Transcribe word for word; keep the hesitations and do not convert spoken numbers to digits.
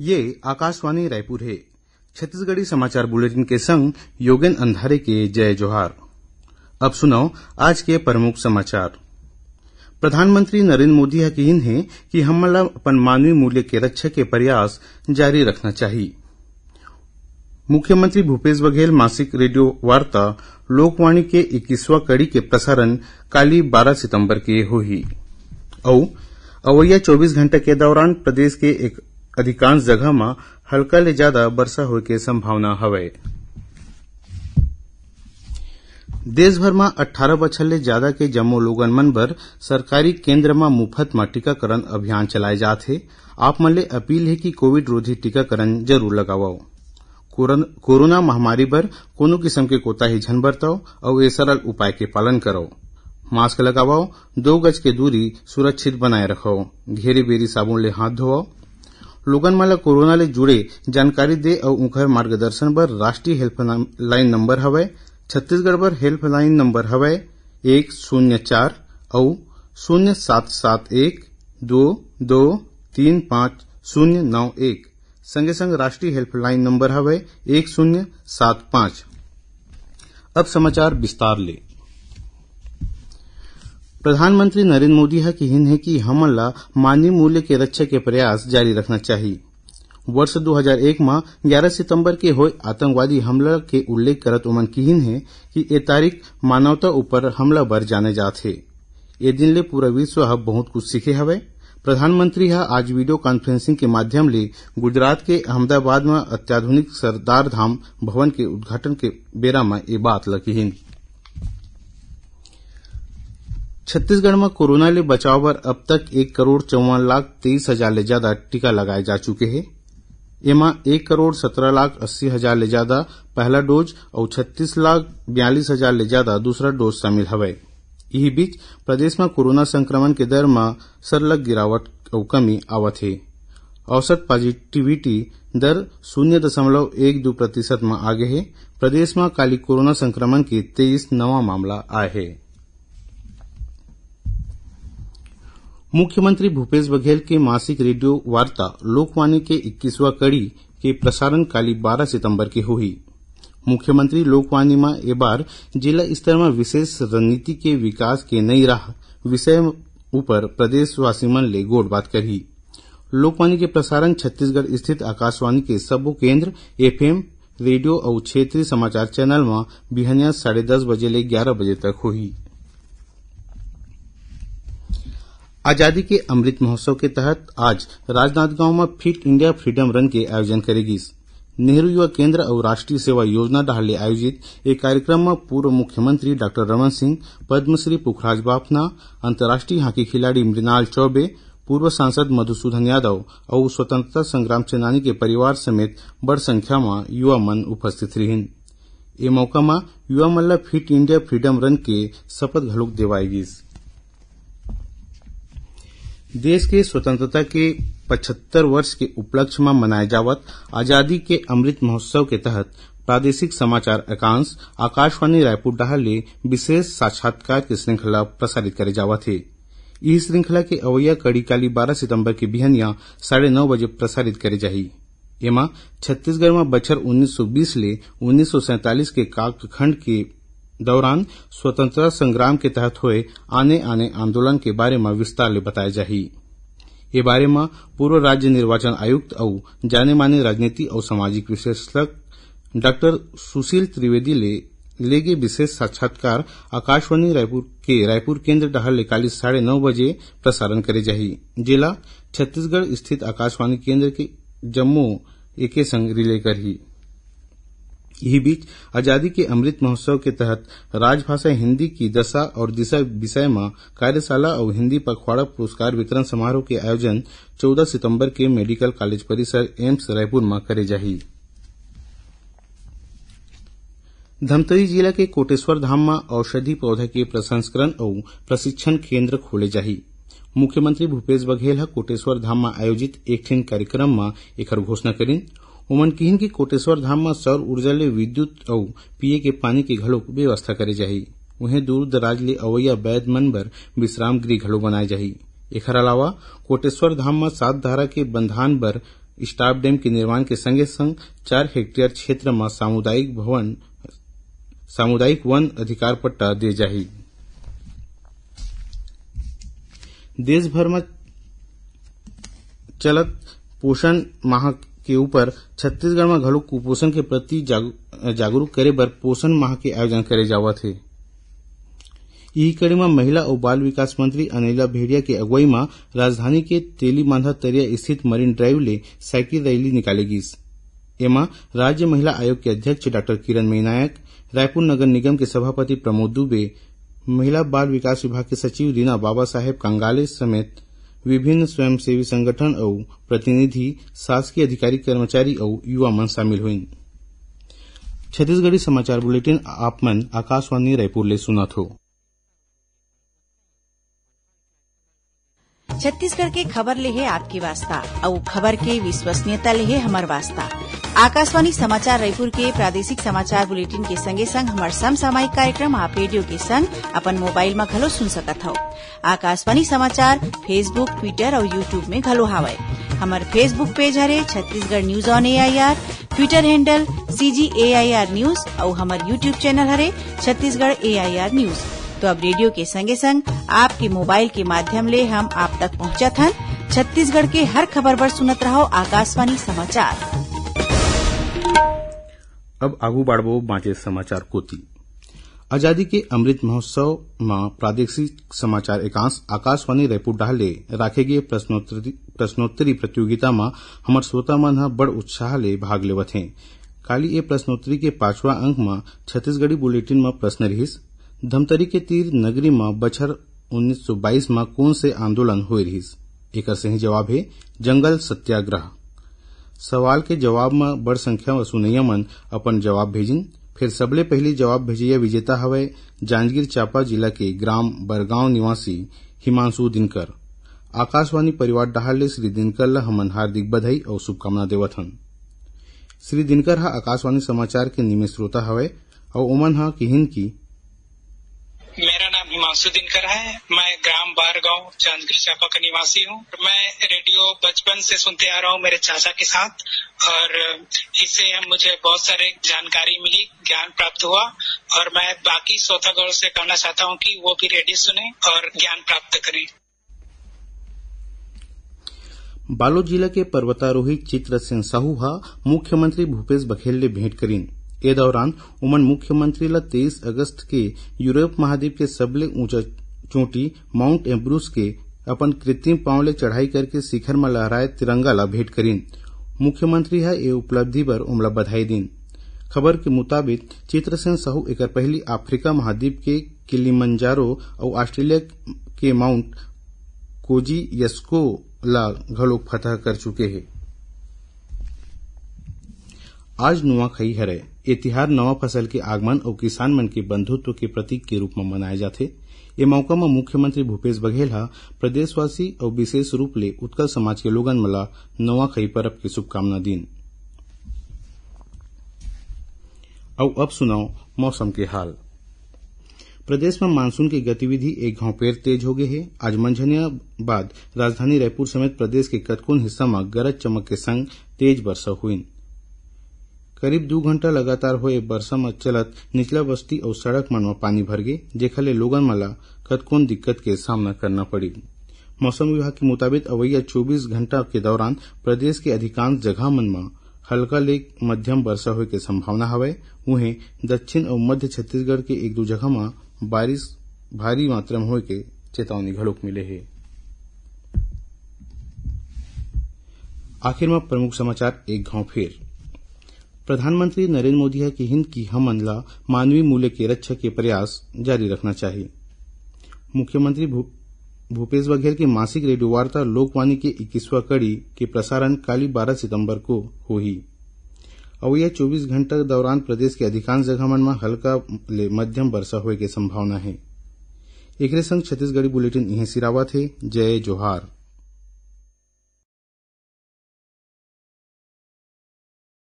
ये आकाशवाणी रायपुर हे। छत्तीसगढ़ी समाचार बुलेटिन के संग योगेन अंधारे के जय जोहार। अब सुनव आज के प्रमुख समाचार। प्रधानमंत्री नरेंद्र मोदी ह किहिन हे कि हमन ला अपन मानवीय मूल्य के रक्षा के प्रयास जारी रखना चाही। मुख्यमंत्री भूपेश बघेल मासिक रेडियो वार्ता लोकवाणी के इक्कीसवाँ कड़ी के प्रसारण काली बारह सितंबर के होही। अउ अवइया चौबीस घंटा के दौरान प्रदेश के एक अधिकांश जगह म हल्का ले ज्यादा वर्षा होए के संभावना हवय। देश भर म अट्ठारह बछर ले ज्यादा के जम्मो लोगन मन बर सरकारी केंद्र म मुफ्त म टीकाकरण अभियान चलाए जात हे। आप मन ले अपील हे कि कोविड रोधी टीकाकरण जरूर लगावव। कोरोन-, कोरोना महामारी बर कोनो किसम के कोताही झन बरतव अउ ए सरल उपाय के पालन करव। मास्क लगावव, दो गज के दूरी सुरक्षित बनाए रखव, घेरी बेरी साबुन ले हाथ धोवव। लोगन मन ल कोरोना ले जुड़े जानकारी दे अउ उंखर मार्गदर्शन बर राष्ट्रीय हेल्पलाइन नंबर हवय, छत्तीसगढ़ बर हेल्पलाइन नंबर हवय एक शून्य चार अउ शून्य सात सात एक दो दो तीन पाँच शून्य नौ एक। संगे संग राष्ट्रीय हेल्पलाइन नंबर हवय एक शून्य सात पाँच। अब समाचार विस्तार ले। प्रधानमंत्री नरेंद्र मोदी ह किहिन हे कि हमन ला मानवीय मूल्य के रक्षा के प्रयास जारी रखना चाही। वर्ष दो हज़ार एक म ग्यारह सितंबर के होय आतंकवादी हमला के उल्लेख करत ओमन किहिन हे कि ए तारीख मानवता ऊपर हमला बर जाने जात हे। ए दिन ले पूरा विश्व ह बहुत कुछ सीखे हवय। प्रधानमंत्री ह आज वीडियो कॉन्फ्रेंसिंग के माध्यम ले गुजरात के अहमदाबाद म अत्याधुनिक सरदार धाम भवन के उद्घाटन के बेरा म ए बात ल किहिन। छत्तीसगढ़ म कोरोना ले बचाव बर अब तक एक करोड़ चौवन लाख तेईस हजार ले ज्यादा टीका लगाए जा चुके हे। एमा एक करोड़ सत्रह लाख अस्सी हजार ले ज्यादा पहला डोज अउ छत्तीस लाख बयालीस हजार ले ज्यादा दूसरा डोज शामिल हवय। इही बीच, प्रदेश म कोरोना संक्रमण के दर म सरलग गिरावट अउ कमी आवत हे। औसत पॉजिटिविटी दर शून्य दशमलव एक दू प्रतिशत म आगे हे। प्रदेश म काली कोरोना संक्रमण के तेईस नवा मामला आए हे। मुख्यमंत्री भूपेश बघेल के मासिक रेडियो वार्ता लोकवाणी के इक्कीसवाँ कड़ी के प्रसारण काली बारह सितंबर के होही। मुख्यमंत्री लोकवाणी म ए बार जिला स्तर म विशेष रणनीति के विकास के नई राह विषय ऊपर प्रदेशवासी मन ले गोठबात करही। लोकवाणी के प्रसारण छत्तीसगढ़ स्थित आकाशवाणी के सबो केंद्र, एफएम, रेडियो अउ क्षेत्रीय समाचार चैनल म बिहनिया साढ़े दस बजे ले ग्यारह बजे तक होही। आजादी के अमृत महोत्सव के तहत आज राजनांदगांव म फिट इंडिया फ्रीडम रन के आयोजन करे गिस। नेहरू युवा केंद्र अउ राष्ट्रीय सेवा योजना डहार ले आयोजित ए कार्यक्रम म पूर्व मुख्यमंत्री डॉक्टर रमन सिंह, पद्मश्री पुखराज बाफना, अंतर्राष्ट्रीय हॉकी खिलाड़ी मृणाल चौबे, पूर्व सांसद मधुसूदन यादव अउ स्वतंत्रता संग्राम सेनानी के परिवार समेत बड़ संख्या म युवा मन उपस्थित रिहिन। ए मौका म युवा मन ल फिट इंडिया फ्रीडम रन के शपथ घलोक देवाय गिस। देश के स्वतंत्रता के पचहत्तर वर्ष के उपलक्ष्य म मनाए जावत आजादी के अमृत महोत्सव के तहत प्रादेशिक समाचार एकांश आकाशवाणी रायपुर डहार ले विशेष साक्षात्कार के श्रृंखला प्रसारित करे जावत हे। इही श्रृंखला के अवइया कड़ी काली बारह सितंबर के बिहनिया साढ़े नौ बजे प्रसारित करे जाही। एमा छत्तीसगढ़ म बछर उन्नीस सौ बीस ले उन्नीस सौ सैंतालीस के कालखंड के दौरान स्वतंत्रता संग्राम के तहत होए आने-आने आंदोलन के बारे म विस्तार ले बताए जाही। ए बारे म पूर्व राज्य निर्वाचन आयुक्त अउ जाने-माने राजनीति अउ सामाजिक विश्लेषक डॉक्टर सुशील त्रिवेदी ले लेगे विशेष साक्षात्कार आकाशवाणी रायपुर के रायपुर केंद्र डहार ले काली साढ़े नौ बजे प्रसारण करे जाही, जेला छत्तीसगढ़ स्थित आकाशवाणी केंद्र के जम्मो एके संग रिले करही। इही बीच, आजादी के अमृत महोत्सव के तहत राजभाषा हिंदी की दशा और दिशा विषय म कार्यशाला अउ हिंदी पखवाड़ा पुरस्कार वितरण समारोह के आयोजन चौदह सितंबर के मेडिकल कॉलेज परिसर एम्स रायपुर म करे जाही। धमतरी जिला के कोटेश्वर धाम म औषधि पौधा के प्रसंस्करण अउ प्रशिक्षण केंद्र खोले जाही। मुख्यमंत्री भूपेश बघेल ह कोटेश्वर धाम म आयोजित एक ठिन कार्यक्रम म एखर घोषणा करिन। ओमन किहिन कि कोटेश्वर धाम म सौर ऊर्जा ले विद्युत अउ पीए के पानी के घलोक व्यवस्था करे जाही। उहें, दूर दराज ले अवइया वैद मन बर विश्राम गृह घलो बनाए जाही। एखर अलावा कोटेश्वर धाम म सात धारा के बंधान बर स्टाप डैम के निर्माण के संगे संग चार हेक्टेयर क्षेत्र म सामुदायिक भवन, सामुदायिक वन अधिकार पट्टा दे जाही। देश भर म चलत पोषण माह के ऊपर छत्तीसगढ़ म घलो कुपोषण के प्रति जाग-, जागरूक करे बर पोषण माह के आयोजन करे जावत हे। इही कड़ी म महिला अउ बाल विकास मंत्री अनिला भेड़िया के अगुवई म राजधानी के तेलीबांधा तरिया स्थित मरीन ड्राइव ले साइकिल रैली निकाले गिस। एमा राज्य महिला आयोग के अध्यक्ष डॉक्टर किरण मई नायक, रायपुर नगर निगम के सभापति प्रमोद दुबे, महिला बाल विकास विभाग के सचिव रीना बाबा साहेब कंगाले समेत विभिन्न स्वयंसेवी संगठन अउ प्रतिनिधि, शासकीय अधिकारी, कर्मचारी अउ युवा मन शामिल होइन। छत्तीसगढ़ी समाचार बुलेटिन आप मन आकाशवाणी रायपुर ले सुनत हो। छत्तीसगढ़ के खबर ले हे आपके वास्ता, अउ खबर के विश्वसनीयता ले हे हमर वास्ता। आकाशवाणी समाचार रायपुर के प्रादेशिक समाचार बुलेटिन के संगे संग हमर समसामयिक कार्यक्रम आप रेडियो के संग अपन मोबाइल म घलो सुन सकत हव। आकाशवाणी समाचार Facebook, Twitter अउ YouTube में घलो हावय। हमर Facebook पेज हरे Chhattisgarh news on AIR, Twitter handle CG AIR news अउ हमर YouTube चैनल हरे छत्तीसगढ़ एआईआर न्यूज। तो अब रेडियो के संगे संग आपके मोबाइल के माध्यम ले हम आप तक पहुंचत हन। छत्तीसगढ़ के हर खबर बर सुनत रहो आकाशवाणी समाचार। अब आगू बाढ़बो बांचे समाचार कोति। आजादी के अमृत महोत्सव म प्रादेशिक समाचार एकांश आकाशवाणी रायपुर डहार ले राखे गे प्रश्नोत्तरी, प्रश्नोत्तरी प्रतियोगिता म हमर श्रोता मन ह बड़ उत्साह ले भाग लेवत हें। काली ए प्रश्नोत्तरी के पांचवा अंक म छत्तीसगढ़ी बुलेटिन म प्रश्न रिहिस, धमतरी के तीर नगरी म बछर उन्नीस सौ बाईस म कोन से आंदोलन होए रिहिस? एकर सही जवाब हे जंगल सत्याग्रह। सवाल के जवाब म बड़ संख्या म सुनइया मन अपन जवाब भेजिन। फेर सबले पहिली जवाब भेजइया विजेता हवय जांजगीर चांपा जिला के ग्राम बरगांव निवासी हिमांशु दिनकर। आकाशवाणी परिवार डहार ले श्री दिनकर ल हमन हार्दिक बधाई अउ शुभकामना देवत हन। श्री दिनकर ह आकाशवाणी समाचार के नियमित श्रोता हवय अउ ओमन ह किहिन कि मेरा नाम हिमांशु दिनकर है। मैं ग्राम बारगांव, जांजगीर चांपा का निवासी हूँ। मैं रेडियो बचपन से सुनते आ रहा हूँ मेरे चाचा के साथ, और इससे हम, मुझे बहुत सारे जानकारी मिली, ज्ञान प्राप्त हुआ, और मैं बाकी श्रोतागण से कहना चाहता हूँ कि वो भी रेडियो सुने और ज्ञान प्राप्त करें। बालोद जिला के पर्वतारोही चित्रसेन साहू ह मुख्यमंत्री भूपेश बघेल ले भेंट करिन। ए दौरान ओमन मुख्यमंत्री ल तेईस अगस्त के यूरोप महाद्वीप के सबले ऊंचा चोटी माउंट एब्रुस के अपन कृत्रिम पांव ले चढ़ाई करके शिखर म लहराए तिरंगा ल भेंट करिन। मुख्यमंत्री ह ए उपलब्धि बर ओमला बधाई दीन। खबर के मुताबिक, चित्रसेन साहू एकर पहिली अफ्रीका महाद्वीप के किलिमंजारो अउ ऑस्ट्रेलिया के माउंट कोजियस्को ला घलोक फतह कर चुके हे। आज नुआखाई हरय। ए तिहार नवा फसल के आगमन अउ किसान मन के बंधुत्व के प्रतीक के रूप म मनाए जाथे। ए मौका म मुख्यमंत्री भूपेश बघेल ह प्रदेशवासी अउ विशेष रूप ले उत्कल समाज के लोगन मन ला नवाखाई परब के शुभकामना दीन। अउ अब सुनव मौसम के हाल। प्रदेश म मानसून के गतिविधि एक घांव फेर तेज हो गे हे। आज मंझनिया बाद राजधानी रायपुर समेत प्रदेश के कतकोन हिस्सा म गरज चमक के संग तेज बरसा हुईन। करीब दू घंटा लगातार होए बरसा म चलत निचला बस्ती अउ सड़क मन म पानी भर गे, जेखर ले लोगन मन ला कतकोन दिक्कत के सामना करना पड़ी। मौसम विभाग के मुताबिक अवइया चौबीस घंटा के दौरान प्रदेश के अधिकांश जगह मन म हल्का ले मध्यम बरसा होए के संभावना हवय। उहें, दक्षिण अउ मध्य छत्तीसगढ़ के एक दू जगह म बारिश भारी मात्रा म होए के चेतावनी घलोक मिले हे। आखिर म प्रमुख समाचार एक घांव फेर। प्रधानमंत्री नरेंद्र मोदी ह किहिन कि हमन ला मानवीय मूल्य के रक्षा के प्रयास जारी रखना चाही। मुख्यमंत्री भू-, भूपेश बघेल के मासिक रेडियो वार्ता लोकवाणी के इक्कीसवाँ कड़ी के प्रसारण काली बारह सितंबर को होही। अवइया चौबीस घंटा के दौरान प्रदेश के अधिकांश जगह मन म हल्का ले मध्यम वर्षा होए के संभावना हे। एकरे संग छत्तीसगढ़ी बुलेटिन इहें सिरावत हे। जय जोहार।